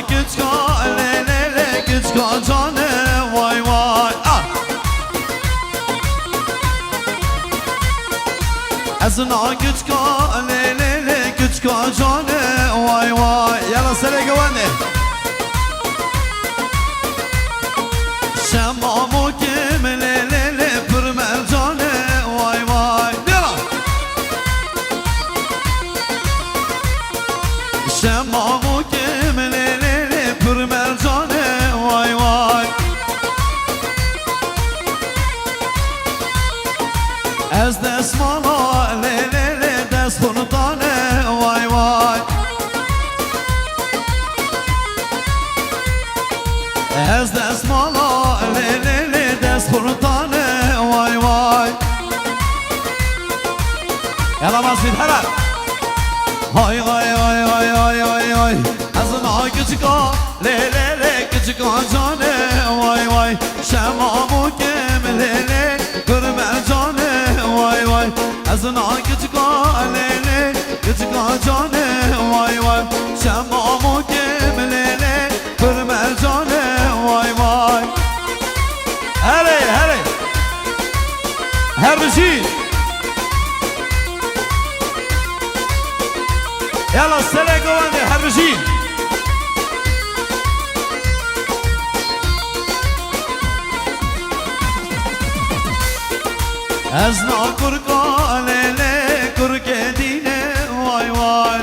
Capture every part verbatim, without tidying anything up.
Küçka lê lê lê küçka canê vay vay. Ah! Ez na küçka lê lê lê küçka canê vay vay. Yala serê gewendê. Şema mukim lê lê lê pir mercanê vay vay. Yala. Şema mukim lê lê lê pir mercanê vay vay. Ez destmala lê lê lê dest xurtanê vay vay. Ez destmala lê lê lê dest xurtanê vay vay. Yala Masîd, hele. Hay, hay, hay. Ez na küçüka, lê, lê, lê, küçüka canê, vay, vay. Şema mukim, lê, lê, pir mercanê, vay, vay. Ez na küçüka, lê, lê, küçüka canê, vay, vay. Şema mukim, lê, lê, pir mercanê, vay, vay. Hele, hele. Her bijî. Yala serê govendê, her bijî. Ez na kurka lê lê kurkê dînê vay vay.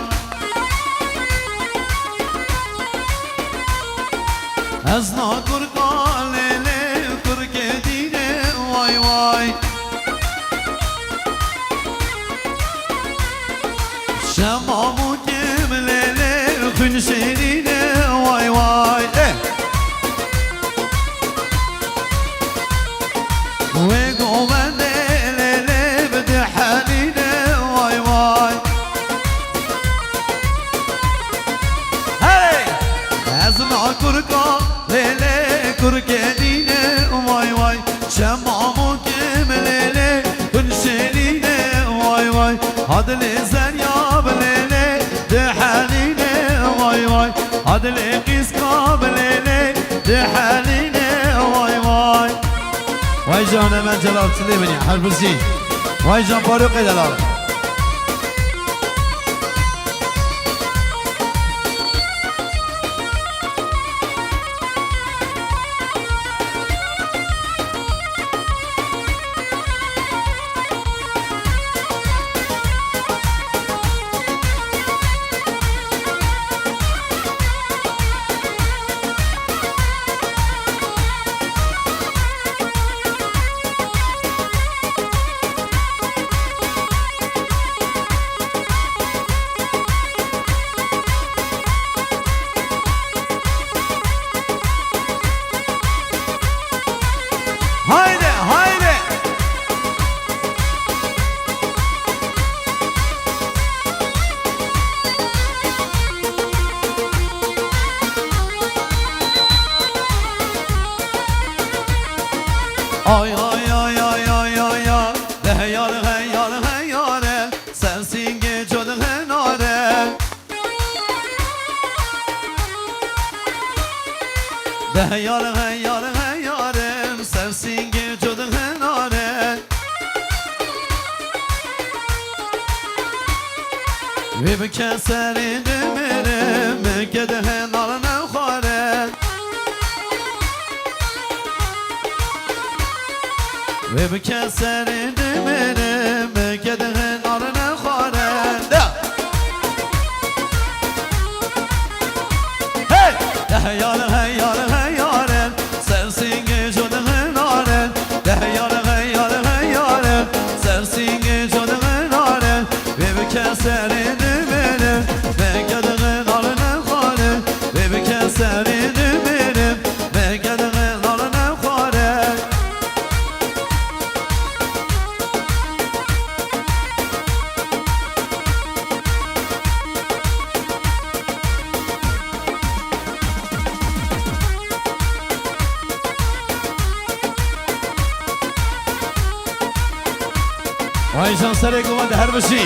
Ez na kurka lê lê kurkê dînê vay vay. Şema mukim lê lê xwîn şêrînê vay vay. Eh! Wê govendê lê lê bi dihenînê vay vay. Hey! Ez na kurka lê lê kurkê dînê vay vay. Şema mukim lê lê bin şêlînê vay vay. Hadilê zerya bi lê lê dihelînê vay vay. Hadilê qîska bi lê lê dihelînê vay vay. Vay can Emen Celal, çilê min ya, her bijî. Vay can Farûqê delal. Haydi, haydi. Ay, ay, ay. Deh yar, hey yar, hey yar, ser singê cod henare. Deh yar, hey yar, hey yarim, ser singê cod henare. Wê bike serê dimirim, min ke dihe nal nexware. Wê bike serê dimirim, min ke dihe nal nexware. Da! Hey! Deh yar, hey yar, hey yarim, ser singê cod henare. Deh yar, hey yar, hey yarim, ser singê cod henare. Wê bike serê dimirim, min ke dihe nal nexware. Wê bike serê dimirim, min ke dihe nal nexware. Vay can serê guvan de her bijî.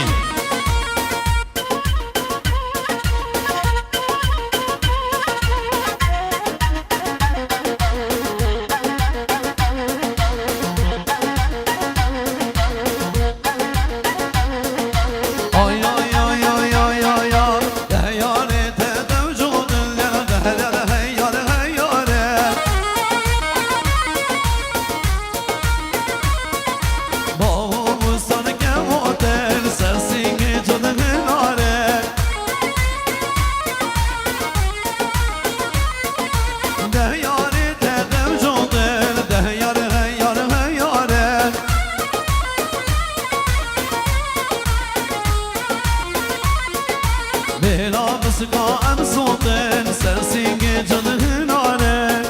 Hêla misika em sotin, ser sîngê cin hinare.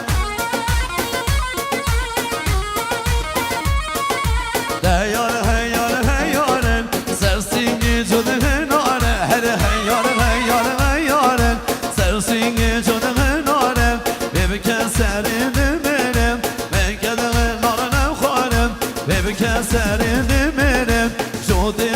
Deyar heyar heyarin, ser sîngê cin hinare. Her heyar heyar heyarin, ser sîngê cin hinare. Bê bike serê dimirim, me kedixê narine xwarim. Bê bike serê dimirim, jotê